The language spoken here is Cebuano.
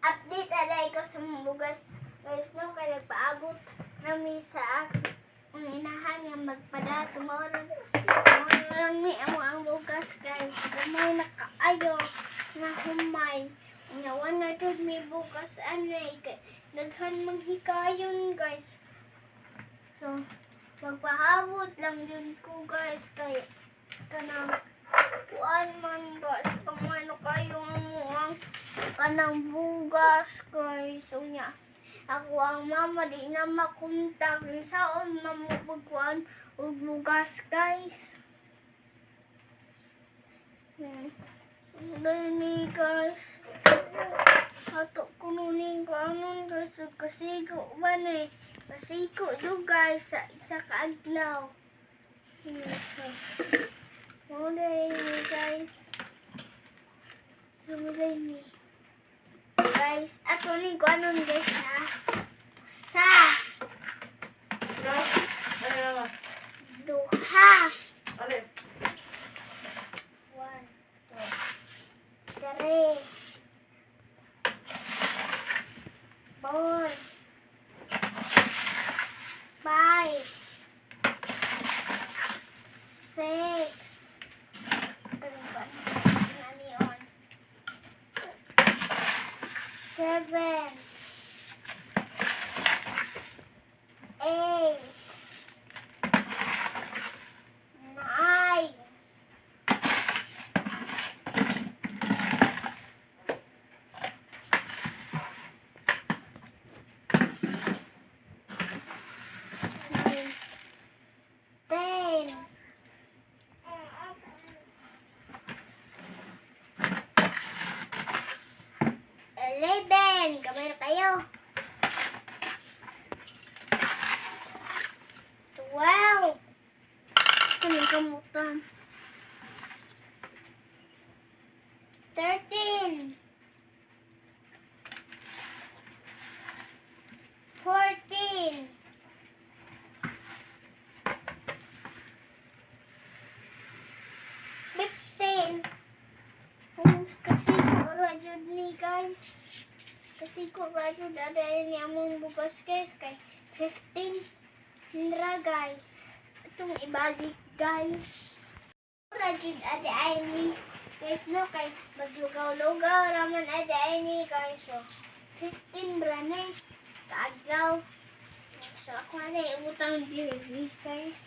Update aday ko sa mga bugas guys, no, kay nagpaabot nami sa ang inahan nga magpada sa mao lang ni amo ang bugas guys. Gamay na kaayo na humay. Unya wala jud mi bugas anay kay daghan manghikayon guys. So magpahabot lang jud ko guys kay kanang kuan man guys, pamano kayo ang amo kanang bugas guys. Unya ako ang mama di na makontak saon na mo pagkuan og bugas guys. Dali guys. Ato kuno ning kuanon guys, kasigo man eh. Kasigo do guys sa isa ka adlaw. So, mao ni guys. So, mao ni. Guys, ato ning kuanon guys ha. Sa Ano naman? Duha. Alin? One, two, three, four, five, six, ano seven, eight, nine, 9, 10, 11. Kamay na tayo. 12. Anong kamutan? 13. 14. 15. Kasi ko radyo ni guys. Kasi ko radyo dahil ni among bugas guys kay 15 ra guys. Itong ibalik guys. Radyo ate ay ni guys no kay maglugaw-lugaw raman ate ay ni guys. So 15 ra ni kaadlaw. So ako na ibutang diri guys.